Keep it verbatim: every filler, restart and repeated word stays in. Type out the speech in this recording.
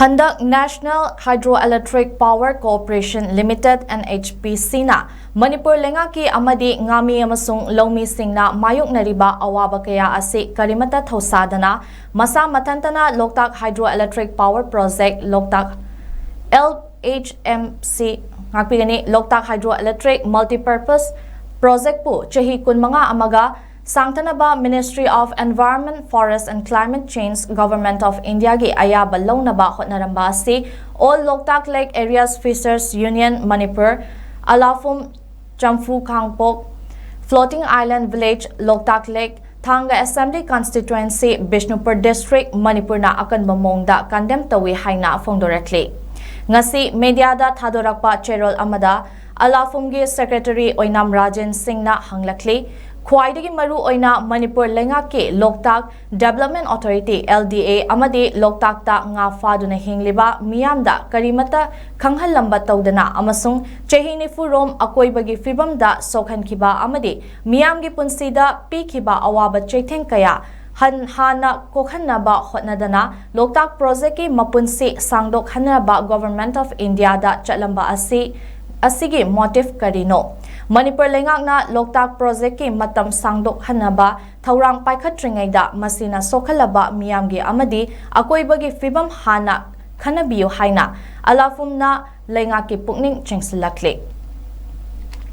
ꯍꯟꯗꯛ National Hydroelectric Power Corporation Limited, NHPC ꯅ ꯃꯅꯤꯄꯨꯔ ꯂꯩꯉꯥꯛꯀꯤ ꯑꯃꯗꯤ ꯉꯥꯃꯤ ꯑꯃꯁꯨꯡ ꯂꯧꯃꯤꯁꯤꯡꯅ ꯃꯥꯌꯣꯛꯅꯔꯤꯕ ꯑꯋꯥꯕ ꯀꯌꯥ ꯑꯁꯤ ꯀꯔꯤꯃꯠꯇ ꯊꯧꯁꯥꯗꯅ ꯃꯁꯥ ꯃꯊꯟꯇꯅ ꯂꯣꯛꯇꯥꯛ Hydroelectric Power Project, ꯂꯣꯛꯇꯥꯛ, LHMC, ꯉꯥꯛꯄꯤꯒꯅꯤ, ꯂꯣꯛꯇꯥꯛ Hydroelectric Multipurpose Project ꯄꯨ ꯆꯍꯤ ꯀꯨꯟꯃꯉꯥ ꯑꯃꯒ ꯁꯥꯡꯊꯅꯕ Ministry of Environment, Forest and Climate Change, Government of India ꯒꯤ ꯑꯌꯥꯕ ꯂꯧꯅꯕ ꯍꯣꯠꯅꯔꯝꯕ ꯑꯁꯤ All Loktak Lake Areas Fishers Union Manipur, ꯑꯂꯥꯐꯨꯝ, ꯆꯝꯐꯨ ꯈꯥꯡꯄꯣꯛ, Floating Island Village, ꯂꯣꯛꯇꯥꯛ Lake, ꯊꯥꯡꯒ Assembly Constituency, ꯕꯤꯁꯅꯨꯄꯨꯔ District, ꯃꯅꯤꯄꯨꯔꯅ ꯑꯀꯟꯕ ꯃꯑꯣꯡꯗ condemn ꯇꯧꯏ ꯍꯥꯏꯅ ꯐꯣꯡꯗꯣꯔꯛꯂꯤ꯫ ꯉꯁꯤ media ꯗ ꯊꯥꯗꯣꯔꯛꯄ ꯆꯦꯔꯣꯜ ꯑꯃꯗ ꯑꯂꯥꯐꯨꯝꯒꯤ Secretary ꯑꯣꯏꯅꯥꯝ ꯔꯥꯖꯦꯟ ꯁꯤꯡꯅ ꯍꯪꯂꯛꯂꯤ, ꯈ꯭ꯋꯥꯏꯗꯒꯤ ꯃꯔꯨ ꯑꯣꯏꯅ ꯃꯅꯤꯄꯨꯔ ꯂꯩꯉꯥꯛꯀꯤ ꯂꯣꯛꯇꯥꯛ Development Authority, LDA, ꯑꯃꯗꯤ ꯂꯣꯛꯇꯥꯛꯇ ꯉꯥ ꯐꯥꯗꯨꯅ ꯍꯤꯡꯂꯤꯕ ꯃꯤꯌꯥꯝꯗ ꯀꯔꯤꯃꯠꯇ ꯈꯪꯍꯜꯂꯝꯕ ꯇꯧꯗꯅ ꯑꯃꯁꯨꯡ ꯆꯍꯤ ꯅꯤꯐꯨ ꯔꯣꯝ ꯑꯀꯣꯏꯕꯒꯤ ꯐꯤꯕꯝꯗ ꯁꯣꯛꯍꯟꯈꯤꯕ ꯑꯃꯗꯤ ꯃꯤꯌꯥꯝꯒꯤ ꯄꯨꯟꯁꯤꯗ ꯄꯤꯈꯤꯕ ꯑꯋꯥꯕ ꯆꯩꯊꯦꯡ ꯀꯌꯥ ꯍꯟ-, ꯍꯥꯟꯅ ꯀꯣꯛꯍꯟꯅꯕ ꯍꯣꯠꯅꯗꯅ ꯂꯣꯛꯇꯥꯛ project ꯀꯤ ꯃꯄꯨꯟꯁꯤ ꯁꯥꯡꯗꯣꯛꯍꯟꯅꯕ Government of India ꯗ ꯆꯠꯂꯝꯕ ꯑꯁꯤ, ꯑꯁꯤꯒꯤ motive ꯀꯔꯤꯅꯣ? ꯃꯅꯤꯄꯨꯔ ꯂꯩꯉꯥꯛꯅ ꯂꯣꯛꯇꯥꯛ project ꯀꯤ ꯃꯇꯝ ꯁꯥꯡꯗꯣꯛꯍꯟꯅꯕ ꯊꯧꯔꯥꯡ ꯄꯥꯏꯈꯠꯇ꯭ꯔꯤꯉꯩꯗ ꯃꯁꯤꯅ ꯁꯣꯛꯍꯜꯂꯕ ꯃꯤꯌꯥꯝꯒꯤ ꯑꯃꯗꯤ ꯑꯀꯣꯏꯕꯒꯤ ꯐꯤꯕꯝ ꯍꯥꯟꯅ ꯈꯟꯅꯕꯤꯌꯨ ꯍꯥꯏꯅ ꯑꯂꯥꯐꯨꯝꯅ ꯂꯩꯉꯥꯛꯀꯤ ꯄꯨꯛꯅꯤꯡ ꯆꯤꯡꯁꯤꯜꯂꯛꯂꯤ꯫